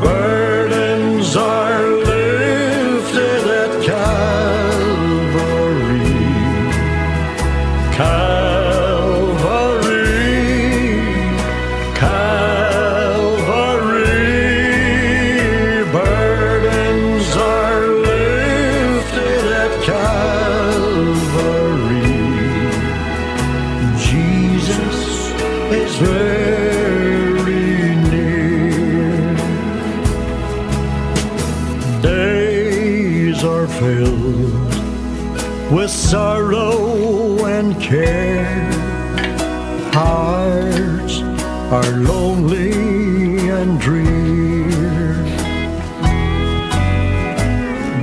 Burdens are lifted at Calvary. Calvary, Calvary. Burdens are lifted at Calvary. Jesus is very near. Days are filled with sorrow and care. Hearts are lonely and drear.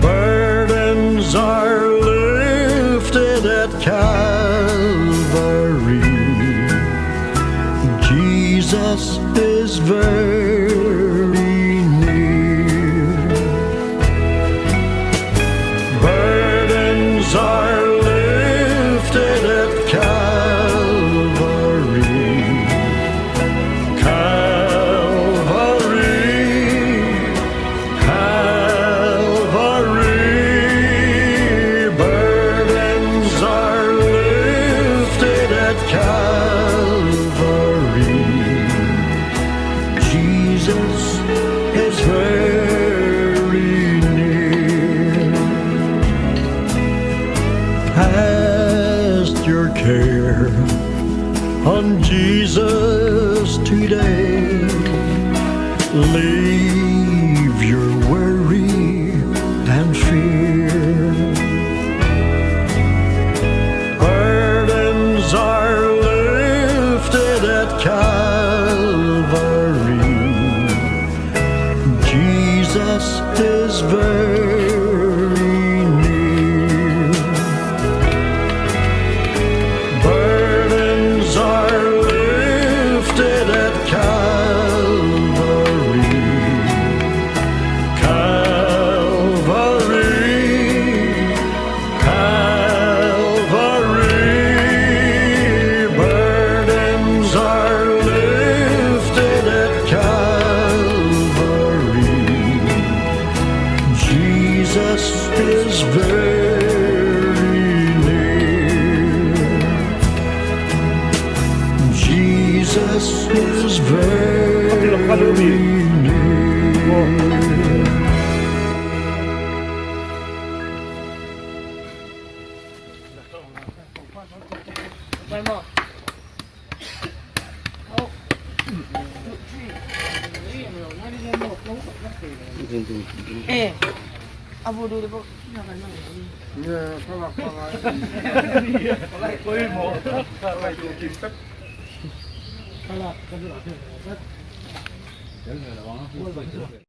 Burdens are lifted at Calvary. Jesus is very near. Burdens are lifted at Calvary. Calvary, Calvary. Burdens are lifted at Calvary. Jesus is very near. Cast your care on Jesus today. Leave your worry and fear. Burdens are lifted at Calvary. Jesus is very near. Burdens are lifted at Calvary. Calvary, Calvary. Burdens are lifted at Calvary. Jesus is very near. Jesus is very near. One more. 好。Eh, abu dulu bu. Tel ve lo ang.